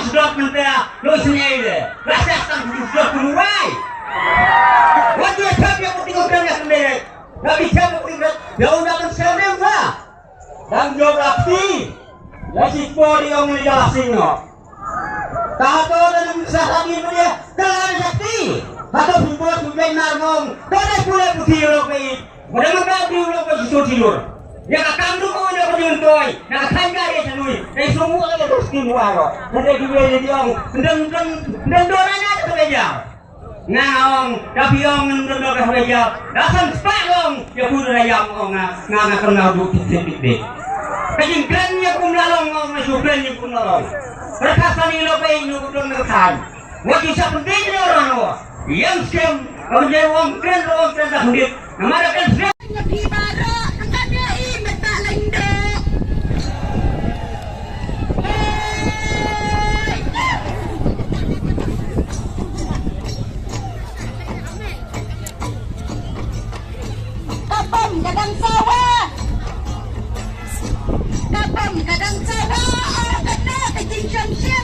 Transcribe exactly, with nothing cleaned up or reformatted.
Sdot mynta, lo sngewbha. Rasa tang sdot kumwai. Wat ïa thep ïa u ting u ting ïa sngewbha. Nga bi thep ïa u ting u ting. Ïa u nang sngewbha. Dang jop rakti. Ïa shi por ïa u ngi ïa sing no. Ta to da nang sa ha di media. Kala da shakti. Hato phi bot phi bot nar ngong. To da pule puthi ro pe. Ba dang mynta u dei u long ka jingsuk jilur. Ïa ka kam ruh ka wan ïa ka jingmyntoi. Na ka thaiñ ka ïa shalui. Ka jingsuk u long ka jingsuk jilur. Hynrei ki wei ki ong. Ndem, ndem, ndem dor ïa ka kaba ïa. Nga ong, da phi ong ndem dor ka kaba ïa. Da san spah long. Ïa phi da ïa ong nga, nga, nga kynmaw duh tip tip tip tip. Ka jingkren ïa kum la long ong, nga shu kren ïa kum la long. Rkhas sani lo ka ïa nyu kum dong na ka thaiñ. Wat ju shah pynbeit ïa u rano. Ïa u skem, ïa u jai u ong kren, u ong kren da khyndiat. Namar da kren skem. Ïa phi baroh, angkat ïa i mynta lyndet. Hei. Ka bom ka dang sawa. Ka bom ka dang sawa. Oh, kata ka jingsngewsih.